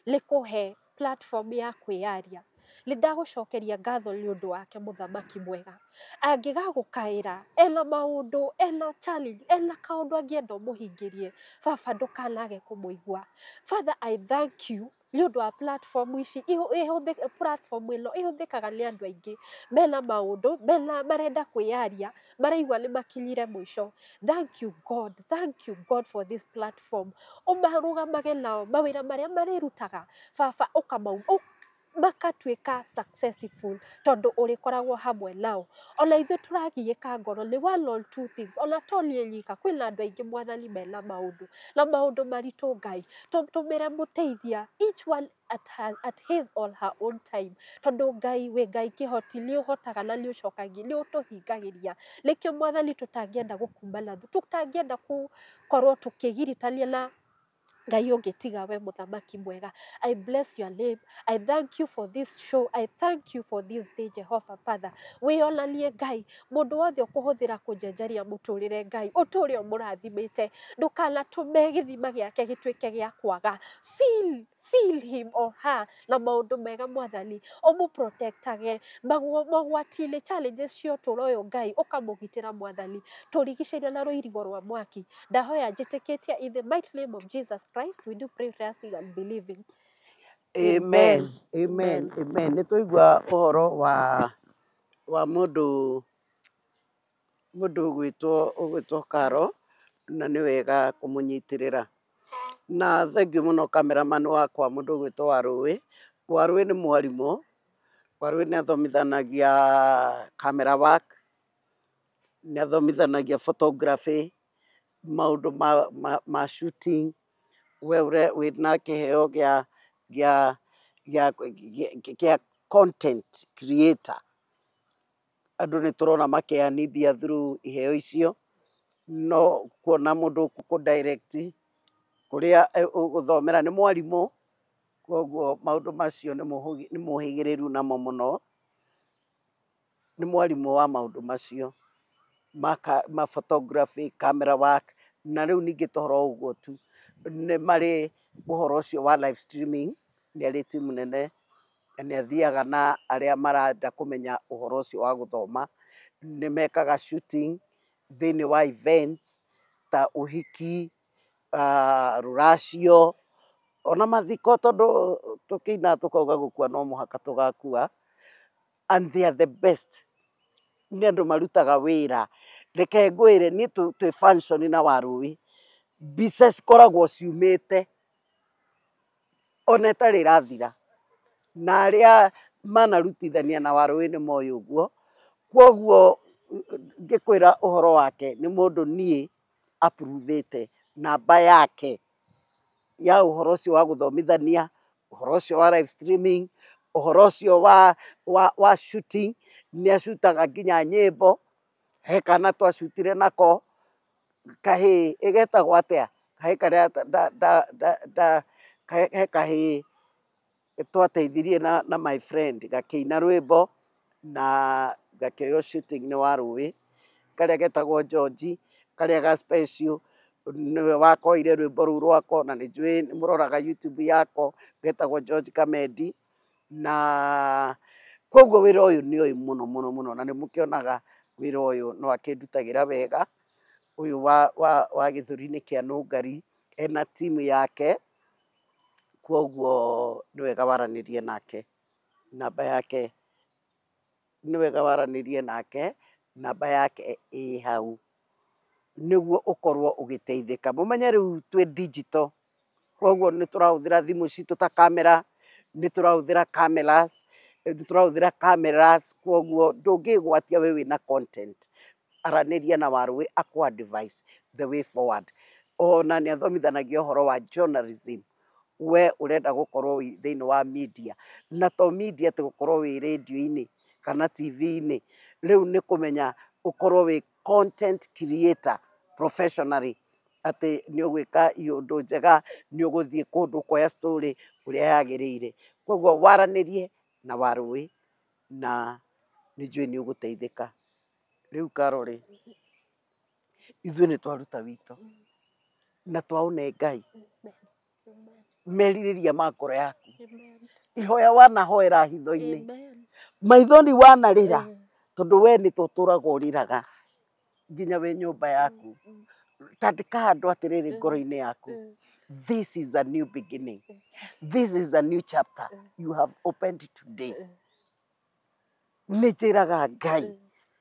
nĩ kũhe platform ya kwĩyaria. Nĩ ndagũcokeria ngatho nĩ ũndũ wake mũthamaki mwega. Angĩgagũkaĩra ena maũndũ, ena challenge, ena kaũndũ angĩenda ũmũhingĩrie, baba ndũkanage kũmũigua. Father, I thank you Nĩ ũndũ wa platform ici platform ĩno ĩhũthĩkaga nĩ andũ aingĩ mena maũndũ mena marenda kwĩyaria, maraigua nĩ makinyire mũico. Thank you God, thank you God for this platform. Ũmarũgamage nao mawĩra marĩa marĩrutaga baba, ũkamau makatuĩka successful tondũ ũrĩkoragwo hamwe nao. Ona ithuĩ tũragiĩka ngoro nĩ one or two things, ona to niĩ nyika, kwĩna andũ aingĩ Mwathani mena maũndũ na maũndũ maritũ. Ngai tũmĩre mũteithia each one at his or her own time, tondũ Ngai wĩ Ngai kĩhoti, nĩ ũhotaga na nĩ ũcokagia, nĩ ũtũhingagĩria. Nĩkĩo Mwathani tũtangĩenda gũkumana, tũtangĩenda gũkorwo tũkĩgiritania na Ngai ũngĩ tiga we mũthamaki mwega. I bless your name. I thank you for this show. I thank you for this day, Jehovah Father. Wĩonanie Ngai, mũndũ wothe ũkũhũthĩra kũnjenjeria mũtũrĩre Ngai, ũtũre ũmũrathimĩte, ndũkanatũme gĩthima gĩake gĩtuĩke gĩa kwaga. Feel him or her na maũndũ mega Mwathani, ũmũprotectage mogwati-inĩ, challenges cia ũtũũro ũyũ Ngai ũkamũgitĩra Mwathani, tũrigicĩria na rũirigo rwa mwaki. Ndahoya njĩtĩkĩtie in the mighty name of Jesus Christ we do pray, trusting and believing. Amen. Amen. Amen. Nĩ twaigua ũhoro wa mũndũ ũgwĩtwo Karo, na nĩ wega kũmũnyitĩrĩra. Na thank you mũno cameraman wakwa mũndũ ũgwĩtwo Warũĩ. Warũĩ nĩ mwarimũ, Warũĩ nĩ athomithanagia camera work, nĩ athomithanagia photography, maũndũ ma shooting. We wĩna kĩheo gĩa content creator. Andũ nĩ tũrona makĩearn mbia through iheo icio, no kuona mũndũ ũkũ direct kũrĩa ũgũthomera nĩ mwarimũ, koguo maũndũ macio nĩ mũhĩgĩrĩru namo mũno. Nĩ mwarimũ wa maũndũ macio ma photography, camera work, na rĩu ningĩ to ũhoro ũguo tu, nĩ marĩ ũhoro ũcio wa live streaming, nĩ arĩ timu nene na nĩ athiaga na arĩa marenda kũmenya ũhoro ũcio wa gũthoma. Nĩ mekaga shooting thĩinĩ wa events ta ũhiki, rũracio, ona mathiko, tondũ tũkĩina tũkauga gũkua no mũhaka tũgakua. And they are the best. Nĩ andũ marutaga wĩra. Reke ngwĩre niĩ twĩ function na Warũĩ, mbica cikoragwo ciumĩte ona ĩtarĩ ĩrathira, na arĩa manarutithania na Warũĩ nĩ moĩ ũguo. Koguo ngĩkwĩra ũhoro wake nĩ mũndũ niĩ approve namba yake ya ũhoro ũcio wa gũthomithania, ũhoro ũcio wa live streaming, ũhoro ũcio wa shooting. Nĩ acutaga nginya nyĩmbo. He kana twacutire nako kahĩĩ, ĩgetagwo atĩa kahĩĩ karĩa he kahĩĩ twateithirie na my friend gakĩina rwĩmbo na gakĩoywo shooting nĩ Warũĩ, karĩa getagwo George, karĩa ga special nĩwe wakoire rwĩmbo rũu rwako, na nĩ njũĩ nĩ mũroraga YouTube yako, getagwo George Kamendi. Na koguo wĩra ũyũ nĩ ũĩ mũno mũno mũno, na nĩ mũkĩonaga wĩra ũyũ no akĩndutagĩra wega, ũyũ wa gĩthũri-inĩ kĩa Nũngari, ena timu yake, koguo nĩ wega waranĩrie nake. Namba yake nĩ wega waranĩrie nake, namba yake ĩ hau, nĩguo ũkorwo ũgĩteithĩka. Mũmenye rĩu twĩ digital, koguo nĩ tũrahũthĩra thimũ citũ ta kamera, nĩ tũrahũthĩra cameras, nĩ tũrahũthĩra cameras, koguo ndũngĩgwatia we wĩna content. Aranĩria na Warũĩ akũ advise the way forward. Ona nĩ athomithanagia ũhoro wa journalism, we ũrenda gũkorwo wĩ thĩinĩ wa media, na to media atĩ gũkorwo wĩ rĩndiũ-inĩ kana TV-inĩ, rĩu nĩ kũmenya ũkorwo wĩ content creator professionally, atĩ nĩ ũgwĩka ũndũ njega, nĩ ũgũthiĩ kũndũ ũkoya story ũrĩa yagĩrĩire. Koguo waranĩrie na Warũĩ na nĩ njũĩ nĩ ũgũteithĩka. Rĩu Karo rĩ, ithuĩ nĩ twaruta witũ na twaũne Ngai merirĩria ma ngoro yaku, ihoya wanahoera hitho-inĩ, maithori wanarĩra, tondũ we nĩ tũtũraga ũrĩraga nginya wĩ nyũmba yaku. Tandĩka handũ atĩrĩrĩ ngoro-inĩ yaku, This is a new beginning. This is a new chapter you have opened today. Nĩ njĩraga Ngai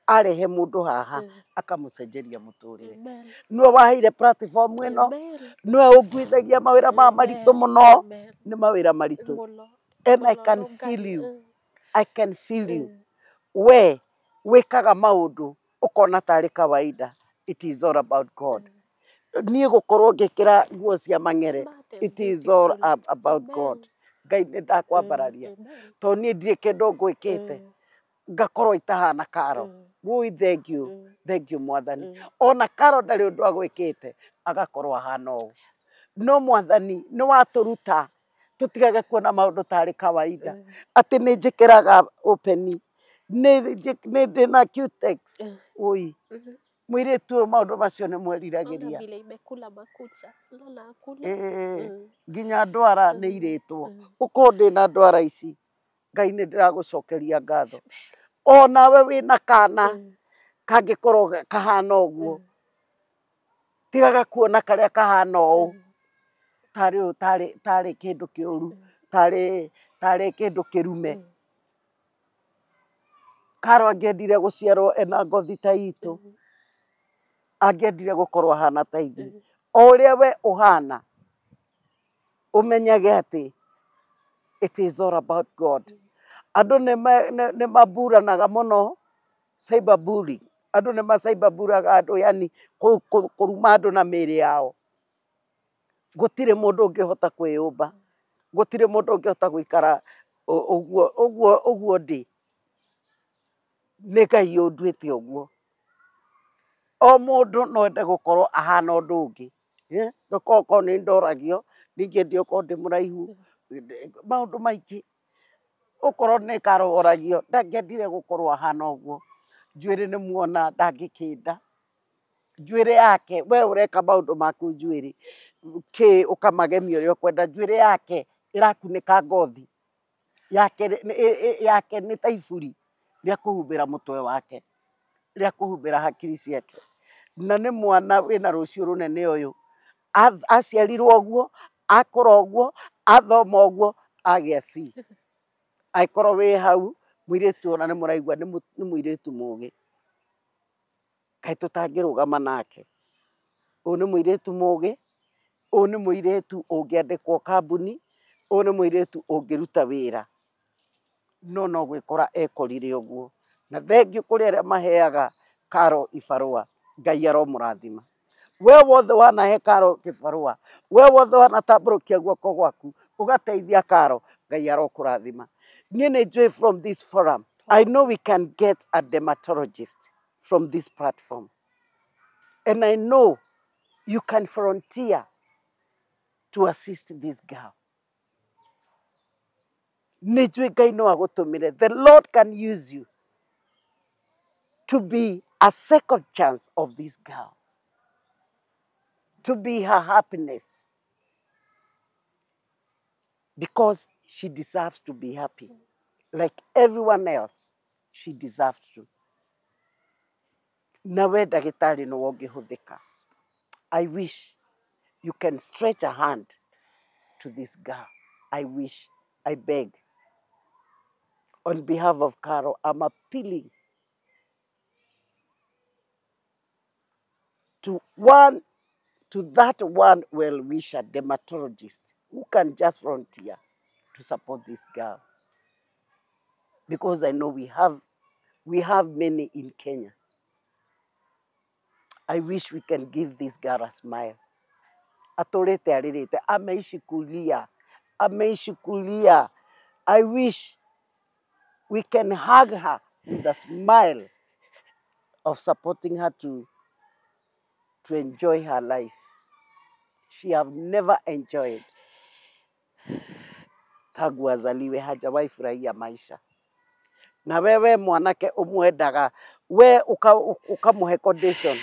arehe mũndũ haha akamũcenjeria mũtũrĩre. Nĩwe waheire platform ĩno, nĩwe ũnguithagia mawĩra maya maritũ mũno, nĩ mawĩra maritũ. And I can feel you. I can feel you. We wĩkaga maũndũ ũkona tarĩ kawaida. It is all about God. Niĩ gũkorwo ngĩkĩra nguo cia mang'ere, it is all about God. Ngai nĩ ndakwambararia tondũ niĩ ndirĩ kĩndũ ngwĩkĩte ngakorwo itahana Karo. Woi, thank you, thank you Mwathani. Ona Karo ndarĩ ũndũ agwĩkĩte agakorwo ahana ũũ. No Mwathani nĩ watũruta tũtigage kuona maũndũ tarĩ kawaida, atĩ nĩ njĩkĩraga openi, nĩ ndĩna cutex. Oi, mũirĩtu ũyũ maũndũ macio nĩ mweriragĩria. Nginya ndwara nĩ irĩtwo. Ũkorwo ndĩna ndwara ici, Ngai nĩ ndĩragũcokeria ngatho. Onawe wĩna kana kangĩkorwo kahana ũguo, tigaga kuona karĩa kahana ũũ tarĩ ũũ, tarĩ kĩndũ kĩũru, tarĩ kĩndũ kĩrume. Karo angĩendire gũciarwo ena ngothi ta itũ, angĩendire gũkorwo ahana ta ithuĩ. O ũrĩa we ũhana, ũmenyage atĩ it is all about God. Andũ nĩ maburanaga mũno, cyber bullying. Andũ nĩ ma cyber bullying andũ, yani kũruma andũ na mĩĩrĩ yao. Gũtirĩ mũndũ ũngĩhota kwĩyũmba, gũtirĩ mũndũ ũngĩhota gũikara ũguo ũguo ũguo ndĩ. Nĩ Ngai ũnduĩte ũguo. O mũndũ no ende gũkorwo ahana ũndũ ũngĩ. Okorwo nĩ ndoragio, ningĩ okorwo ndĩ mũraihu, maũndũ maingĩ. Okorwo nĩ Karo oragio, ndangĩendire gũkorwo ahana ũguo. Njuĩrĩ nĩ muona ndangĩkĩnda. Njuĩrĩ yake, we ũreka maũndũ maku njuĩrĩ, kĩ ũkamagemia ũrĩa ũkwenda, njuĩrĩ yake ĩrakunĩka ngothi. Yake nĩ ta iburi rĩa kũhumbĩra mũtwe wake, rĩa kũhumbĩra hakiri ciake. Na nĩ mwana wĩna rũciũ rũnene ũyũ. Aciarirwo ũguo, akũra ũguo, athoma ũguo, agĩa C. Angĩkorwo wĩ hau, mũirĩtu ona nĩ mũraigua nĩ mũirĩtu mũgĩ. Kaĩ tũtangĩrũgama nake. Ũyũ nĩ mũirĩtu mũgĩ, ũyũ nĩ mũirĩtu ũngĩandĩkwo kambuni, ũyũ nĩ mũirĩtu ũngĩruta wĩra. No no gwĩkora ekorire ũguo. Na thengiũ kũrĩ arĩa maheaga Karo ibarũa, Ngai aromũrathima. We wothe wanahe Karo kĩbarũa, we wothe wanatambũrũkia guoko gwaku ũgateithia Karo, Ngai arokũrathima. Niĩ nĩ njũĩ from this forum, I know we can get a dermatologist from this platform. And I know you can volunteer to assist this girl. Nĩ njũĩ Ngai no agũtũmĩre. The Lord can use you to be a second chance of this girl, to be her happiness, because she deserves to be happy. Like everyone else, she deserves to. Na we ndagĩtarĩ nĩwe ũngĩhũthĩka. I wish you can stretch a hand to this girl. I wish, I beg. On behalf of Caro, I'm appealing to one, to that one well-wisher dermatologist who can just volunteer to support this girl. Because I know we have many in Kenya. I wish we can give this girl a smile. Atolete alilete, ameishi kulia, ameishi kulia. I wish we can hug her with a smile of supporting her to enjoy her life. She have never enjoyed. Tangu azaliwe hajawahi furahia maisha. Na wewe mwanake umwendaga, we ukamuhe condition.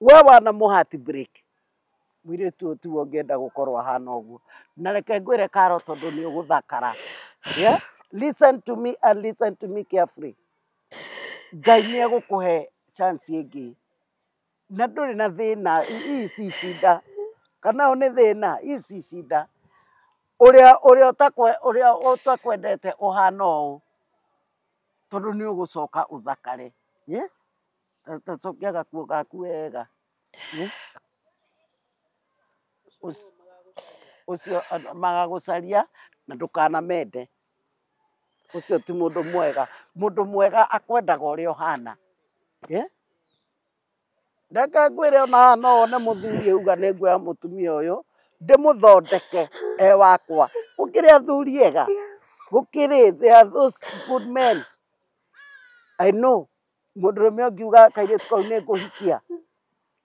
We wanamuhe heartbreak. Mũirĩtu ũyũ tiwe ũngĩenda gũkorwo ahana ũguo. Na reke ngwĩre Karo tondũ nĩ ũgũthakara. Yeah? Listen to me and listen to me carefully. Ngai nĩ egũkũhe chance ĩngĩ. Na ndũrĩ na thĩna, hii si shida. Kana nĩ thĩna, ici shida. Ũrĩa ũtakwendete ũhana ũũ, tondũ nĩ ũgũcoka ũthakare. Yeah? Tacokia gakuo gaku wega. Yeah? Ũcio magagũcaria na ndũkanamende. Ũcio ti mũndũ mwega. Mũndũ mwega akwendaga ũrĩa ũhana. Yeah? Reke ngwĩre ona haha no wone mũthuri auga nĩ nguoya mũtumia ũyũ ndĩmũthondeke e wakwa. Gũkĩrĩ athuri ega. Gũkĩrĩ, there are those good men. I know. Mũndũrũme ũngiuga kairĩtu kau nĩ ngũhikia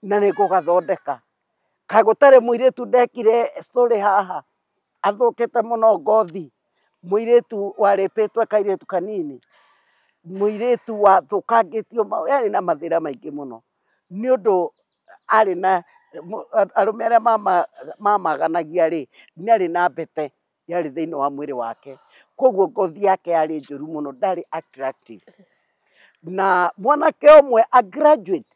na nĩ ngũgathondeka. Kaĩ gũtarĩ mũirĩtu ndekire story haha athũkĩte mũno ngothi, mũirĩtu warĩpĩtwo kairĩtu kanini, mũirĩtu wathũkangĩtio, yarĩ na mathĩna maingĩ mũno nĩ ũndũ arĩ na arũme arĩa mamaganagia rĩ, nĩ arĩ na mbete yarĩ thĩinĩ wa mwĩrĩ wake, koguo ngothi yake yarĩ njũru mũno, ndarĩ attractive. Na mwanake ũmwe a graduate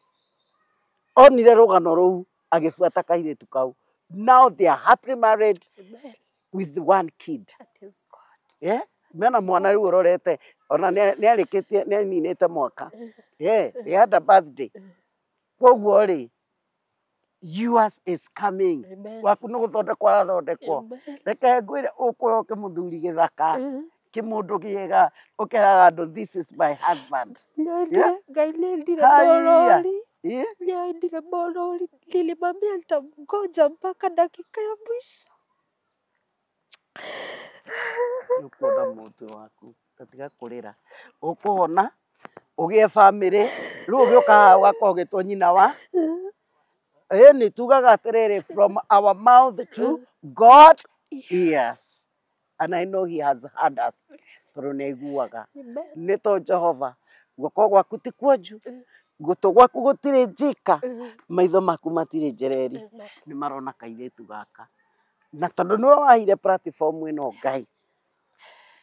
onire rũgano rũu agĩbuata kairĩtu kau. Now they are happily married. Amen. With one kid. That is God. Yeah? Mena mwana rĩu ũrorete ona nĩ arĩkĩtie nĩ aninĩte mwaka. Yeah, they had a birthday. Koguo rĩ, yours is coming. Amen. Waku nĩ gũthondekwo arathondekwo. Amen. Reke ngwĩre ũkũheo kĩmũthuri gĩthaka, kĩmũndũ kĩega, ũkeraga andũ this is my husband. Yeah? Ngai nĩendire Haiya. morori. Yeah? Nĩendire morori. Nilimwambia nitamgoja mpaka dakika ya mwisho. Nĩũkuona mũtwe waku, tatiga kũrĩra. Ũkũhona, ũgĩe bamĩrĩ, rĩu ũgĩũka haha ũgakorwo ũgĩtwo nyina wa ĩni tugaga atĩrĩrĩ, from our mouth to God ears. And I know he has heard us, tondũ nĩ aiguaga. Amen. Nĩ to Jehova, guoko gwaku ti kuonju, gũtũ gwaku gũtirĩ njika, maitho maku matirĩ njereri. Amen. Nĩ marona kairĩtu gaka. Na tondũ nĩwe waheire platform ĩno Ngai,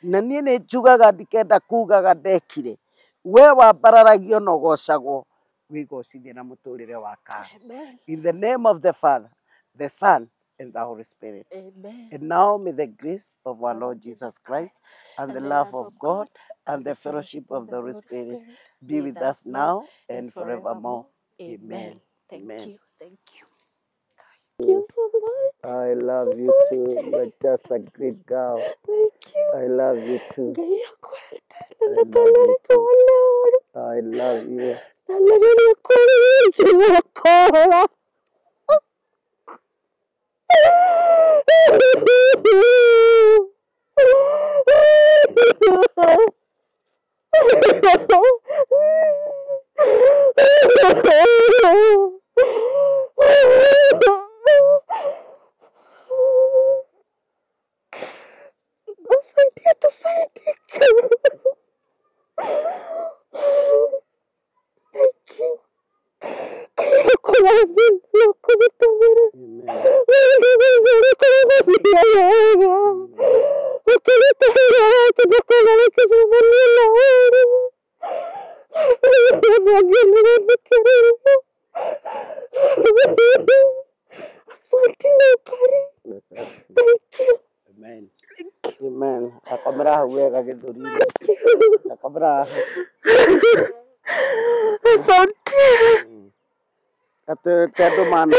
na niĩ nĩ njugaga ndikenda kugaga ndekire, we wambararagio na ũgocagwo, wĩgocithie na mũtũrĩre wa Karo. Amen. In the name of the Father, the Son, and the Holy Spirit. Amen. And now may the grace of our Lord Jesus Christ and the love of God and the fellowship of the Holy Spirit be with us now and forevermore. Amen. Thank Amen. you. Thank you. Thank you so much. I love you too. You're just a great girl. Thank you. I love you too. Ngai akwenda. I love you too. I love you. Thank you. Amen. Amen. Amen. Akomera hau wega gĩthũri-inĩ. Akomera haha. Atĩ te andũ mana.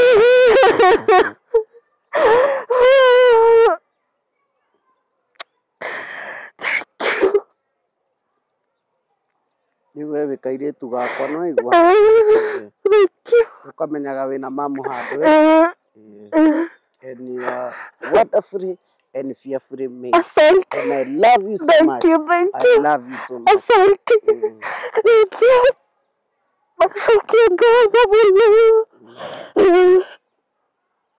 Rĩu we wĩ kairĩtu gakwa nĩ waigua? Ũkamenyaga wĩna mamu handũ. And you are wonderfully and fearfully made. Asante. And I love you so Thank much. you, thank I you. love you so much. Asante. Thank you. Macokia ngatho mũno.